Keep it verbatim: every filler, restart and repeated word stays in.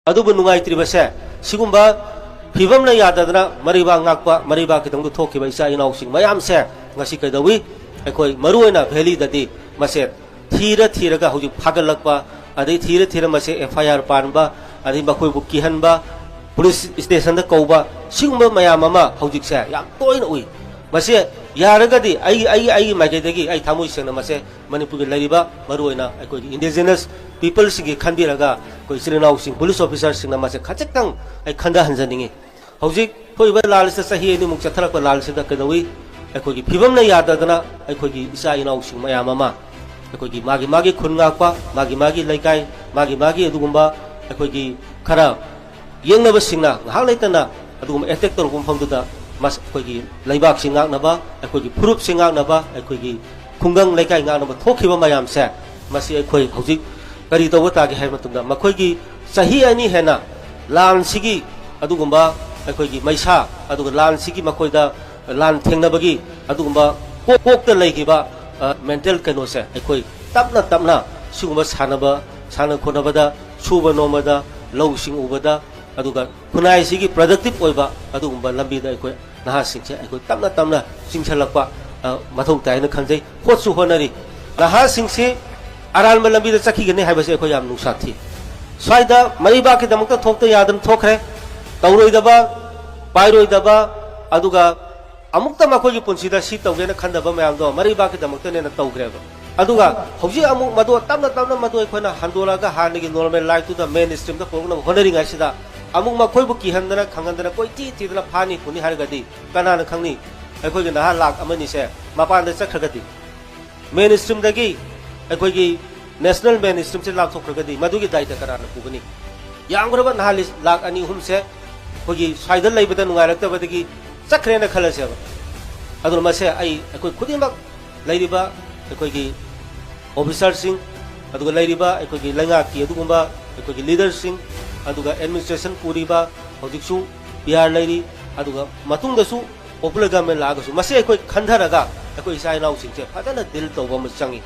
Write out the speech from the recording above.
ꯑꯗꯨꯕꯨ ꯅꯨꯡꯉꯥꯏꯇ꯭ꯔꯤꯕꯁꯦ, ꯁꯤꯒꯨꯝꯕ ꯐꯤꯕꯝꯅ ꯌꯥꯗꯗꯅ ꯃꯔꯩꯕꯥꯛ ꯉꯥꯛꯄ, ꯃꯔꯩꯕꯥꯛꯀꯤꯗꯃꯛꯇ ꯊꯣꯛꯈꯤꯕ ꯏꯆꯥ ꯏꯅꯥꯎꯁꯤꯡ ꯃꯌꯥꯝꯁꯦ ꯉꯁꯤ ꯀꯩꯗꯧꯏ? ꯑꯩꯈꯣꯏ ꯃꯔꯨꯑꯣꯏꯅ ꯚꯦꯂꯤꯗꯗꯤ ꯃꯁꯦ ꯊꯤꯔ ꯊꯤꯔꯒ ꯍꯧꯖꯤꯛ ꯐꯥꯒꯠꯂꯛꯄ, ꯑꯗꯩ ꯊꯤꯔ ꯊꯤꯔ ꯃꯁꯦ ꯑꯦꯐ ꯑꯥꯏ ꯑꯥꯔ ꯄꯥꯟꯕ, ꯑꯗꯩ ꯃꯈꯣꯏꯕꯨ ꯀꯤꯍꯟꯕ, ꯄꯨꯂꯤꯁ ꯁ꯭ꯇꯦꯁꯟꯗ ꯀꯧꯕ, ꯁꯤꯒꯨꯝꯕ ꯃꯌꯥꯝ ꯑꯃ ꯍꯧꯖꯤꯛꯁꯦ ꯌꯥꯝ ꯇꯣꯏꯅ ꯎꯏ꯫ ꯃꯁꯦ ꯌꯥꯔꯒꯗꯤ ꯑꯩ, ꯑꯩ, ꯑꯩꯒꯤ ꯃꯥꯏꯀꯩꯗꯒꯤ ꯑꯩ ꯊꯃꯣꯏ ꯁꯦꯡꯅ ꯃꯁꯦ ꯃꯅꯤꯄꯨꯔꯒꯤ ꯂꯩꯔꯤꯕ ꯃꯔꯨꯑꯣꯏꯅ ꯑꯩꯈꯣꯏꯒꯤ ꯏꯟꯗꯤꯖꯤꯅꯁ ꯄꯤꯄꯜꯁꯤꯡꯒꯤ ꯈꯟꯕꯤꯔꯒ, ꯑꯩꯈꯣꯏ ꯏꯆꯤꯜ ꯏꯅꯥꯎꯁꯤꯡ, ꯄꯨꯂꯤꯁ ꯑꯣꯐꯤꯁꯥꯔꯁꯤꯡꯅ ꯃꯁꯦ ꯈꯖꯤꯛꯇꯪ ꯑꯩ ꯈꯟꯊꯍꯟꯖꯅꯤꯡꯉꯤ꯫ ꯍꯧꯖꯤꯛ ꯊꯣꯛꯏꯕ ꯂꯥꯟ ꯑꯁꯤꯗ ꯆꯍꯤ ꯑꯅꯤꯃꯨꯛ ꯆꯠꯊꯔꯛꯄ ꯂꯥꯟ ꯑꯁꯤꯗ ꯀꯩꯗꯧꯏ? ꯑꯩꯈꯣꯏꯒꯤ ꯐꯤꯕꯝꯅ ꯌꯥꯗꯗꯅ ꯑꯩꯈꯣꯏꯒꯤ ꯏꯆꯥ ꯏꯅꯥꯎꯁꯤꯡ ꯃꯌꯥꯝ ꯑꯃ ꯑꯩꯈꯣꯏꯒꯤ ꯃꯥꯒꯤ ꯃꯥꯒꯤ ꯈꯨꯟ ꯉꯥꯛꯄ, ꯃꯥꯒꯤ ꯃꯥꯒꯤ ꯂꯩꯀꯥꯏ, ꯃꯥꯒꯤ ꯃꯥꯒꯤ ꯑꯗꯨꯒꯨꯝꯕ ꯑꯩꯈꯣꯏꯒꯤ ꯈꯔ ꯌꯦꯡꯅꯕꯁꯤꯡꯅ ꯉꯥꯏꯍꯥꯛ ꯂꯩꯇꯅ ꯑꯗꯨꯒꯨꯝꯕ ꯑꯦꯇꯦꯛ ꯇꯧꯔꯛꯄ ꯃꯐꯝꯗꯨꯗ ꯃꯁ-, ꯑꯩꯈꯣꯏꯒꯤ ꯂꯩꯕꯥꯛꯁꯤ ꯉꯥꯛꯅꯕ, ꯑꯩꯈꯣꯏꯒꯤ ꯐꯨꯔꯨꯞꯁꯤ ꯉꯥꯛꯅꯕ, ꯑꯩꯈꯣꯏꯒꯤ ꯈꯨꯡꯒꯪ ꯂꯩꯀꯥꯏ ꯉꯥꯛꯅꯕ ꯊꯣꯛꯈꯤꯕ ꯃꯌꯥꯝꯁꯦ, ꯃꯁꯤ ꯑꯩꯈꯣꯏ ꯍꯧꯖꯤꯛ ꯀꯔꯤ ꯇꯧꯕ ꯇꯥꯒꯦ ꯍꯥꯏꯕ ꯃꯇꯝꯗ, ꯃꯈꯣꯏꯒꯤ ꯆꯍꯤ ꯑꯅꯤ ꯍꯦꯟꯅ ꯂꯥꯟꯁꯤꯒꯤ ꯑꯗꯨꯒꯨꯝꯕ ꯑꯩꯈꯣꯏꯒꯤ ꯃꯩꯁꯥ, ꯑꯗꯨꯒ ꯂꯥꯟꯁꯤꯒꯤ ꯃꯈꯣꯏꯗ ꯂꯥꯟ ꯊꯦꯡꯅꯕꯒꯤ ꯑꯗꯨꯒꯨꯝꯕ ꯀꯣꯛ-, ꯀꯣꯛꯇ ꯂꯩꯈꯤꯕ, ꯑ, ꯃꯦꯟꯇꯦꯜ ꯀꯩꯅꯣꯁꯦ ꯑꯩꯈꯣꯏ ꯇꯞꯅ ꯇꯞꯅ ꯁꯤꯒꯨꯝꯕ ꯁꯥꯟꯅꯕ, ꯁꯥꯟꯅ ꯈꯣꯠꯅꯕꯗ, ꯁꯨꯕ ꯅꯣꯝꯕꯗ, ꯂꯧꯁꯤꯡ ꯎꯕꯗ, ꯑꯗꯨꯒ ꯈꯨꯟꯅꯥꯏꯁꯤꯒꯤ ꯄ꯭ꯔꯗꯛꯇꯤꯞ ꯑꯣꯏꯕ ꯑꯗꯨꯒꯨꯝꯕ ꯂꯝꯕꯤꯗ ꯑꯩꯈꯣꯏ ꯅꯍꯥꯁꯤꯡꯁꯦ ꯑꯩꯈꯣꯏ ꯇꯞꯅ ꯇꯞꯅ ꯆꯤꯡꯁꯤꯜꯂꯛꯄ, ꯑ, ꯃꯊꯧ ꯇꯥꯏ ꯍꯥꯏꯅ ꯈꯟꯖꯩ꯫ ꯍꯣꯠꯁꯨ ꯍꯣꯠꯅꯔꯤ꯫ ꯅꯍꯥꯁꯤꯡꯁꯤ ꯑꯔꯥꯟꯕ ꯂꯝꯕꯤꯗ ꯆꯠꯈꯤꯒꯅꯤ ꯍꯥꯏꯕꯁꯦ ꯑꯩꯈꯣꯏ ꯌꯥꯝ ꯅꯨꯡꯁꯥ ꯊꯤ꯫ ꯁ꯭ꯋꯥꯏꯗ ꯃꯔꯩꯕꯥꯛꯀꯤꯗꯃꯛꯇ ꯊꯣꯛꯇ ꯌꯥꯗꯅ ꯊꯣꯛꯈ꯭ꯔꯦ꯫ ꯇꯧꯔꯣꯏꯗꯕ, ꯄꯥꯏꯔꯣꯏꯗꯕ, ꯑꯗꯨꯒ ꯑꯃꯨꯛꯇ ꯃꯈꯣꯏꯒꯤ ꯄꯨꯟꯁꯤꯗ ꯁꯤ ꯇꯧꯒꯦꯅ ꯈꯟꯗꯕ ꯃꯌꯥꯝꯗꯣ ꯃꯔꯩꯕꯥꯛꯀꯤꯗꯃꯛꯇꯅꯦꯅ ꯇꯧꯈ꯭ꯔꯦꯕ꯫ ꯑꯗꯨꯒ ꯍꯧꯖꯤꯛ ꯑꯃꯨꯛ ꯃꯗꯨ ꯇꯞꯅ ꯇꯞꯅ ꯃꯗꯨ ꯑꯩꯈꯣꯏꯅ ꯍꯟꯗꯣꯔꯛꯑꯒ ꯍꯥꯟꯅꯒꯤ ꯅꯣꯔꯃꯦꯜ ꯂꯥꯏꯐꯇꯨꯗ, ꯃꯦꯟ ꯁ꯭ꯇ꯭ꯔꯤꯝꯗ ꯄꯨꯔꯛꯅꯕ ꯍꯣꯠꯅꯔꯤꯉꯩꯁꯤꯗ, ꯑꯃꯨꯛ ꯃꯈꯣꯏꯕꯨ ꯀꯤꯍꯟꯗꯅ ꯈꯪꯍꯟꯗꯅ ꯀꯣꯏꯊꯤ ꯊꯤꯗꯅ ꯐꯥꯅꯤ ꯄꯨꯅꯤ ꯍꯥꯏꯔꯒꯗꯤ ꯀꯅꯥꯅ ꯈꯪꯅꯤ? ꯑꯩꯈꯣꯏꯒꯤ ꯅꯍꯥ ꯂꯥꯛ ꯑꯃꯅꯤꯁꯦ ꯃꯄꯥꯟꯗ ꯆꯠꯈ꯭ꯔꯒꯗꯤ, ꯃꯦꯟ ꯁ꯭ꯇ꯭ꯔꯤꯝꯗꯒꯤ ꯑꯩꯈꯣꯏꯒꯤ ꯅꯦꯁꯅꯦꯜ ꯃꯦꯟ ꯁ꯭ꯇ꯭ꯔꯤꯝꯁꯦ ꯂꯥꯞꯊꯣꯛꯈ꯭ꯔꯒꯗꯤ ꯃꯗꯨꯒꯤ ꯗꯥꯏꯇ ꯀꯅꯥꯅ ꯄꯨꯒꯅꯤ? ꯌꯥꯝꯈ꯭ꯔꯕ ꯅꯍꯥ ꯂꯤꯁ ꯂꯥꯛ ꯑꯅꯤ ꯑꯍꯨꯝꯁꯦ ꯑꯩꯈꯣꯏꯒꯤ ꯁ꯭ꯋꯥꯏꯗ ꯂꯩꯕꯗ ꯅꯨꯡꯉꯥꯏꯔꯛꯇꯕꯗꯒꯤ ꯆꯠꯈ꯭ꯔꯦꯅ ꯈꯜꯂꯁꯦꯕ꯫ ꯑꯗꯨꯅ ꯃꯁꯦ ꯑꯩ, ꯑꯩꯈꯣꯏ ꯈꯨꯗꯤꯡꯃꯛ, ꯂꯩꯔꯤꯕ ꯑꯩꯈꯣꯏꯒꯤ ꯑꯣꯐꯤꯁꯥꯔꯁꯤꯡ, ꯑꯗꯨꯒ ꯂꯩꯔꯤꯕ ꯑꯩꯈꯣꯏꯒꯤ ꯂꯩꯉꯥꯛꯀꯤ ꯑꯗꯨꯒꯨꯝꯕ ꯑꯩꯈꯣꯏꯒꯤ ꯂꯤꯗꯔꯁꯤꯡ, ꯑꯗꯨꯒ ꯑꯦꯗꯃꯤꯅꯤꯁꯇ꯭ꯔꯦꯁꯟ ꯄꯨꯔꯤꯕ, ꯍꯧꯖꯤꯛꯁꯨ ꯄꯤ ꯑꯥꯔ ꯂꯩꯔꯤ, ꯑꯗꯨꯒ ꯃꯇꯨꯡꯗꯁꯨ ꯄꯣꯄꯨꯂꯔ ꯒꯚꯔꯟꯃꯦꯟ ꯂꯥꯛꯑꯒꯁꯨ, ꯃꯁꯤ ꯑꯩꯈꯣꯏ ꯈꯟꯊꯔꯒ ꯑꯩꯈꯣꯏ ꯏꯆꯥ ꯏꯅꯥꯎꯁꯤꯡꯁꯦ ꯐꯖꯅ ꯗꯤꯜ ꯇꯧꯕ ꯑꯃ ꯆꯪꯉꯤ꯫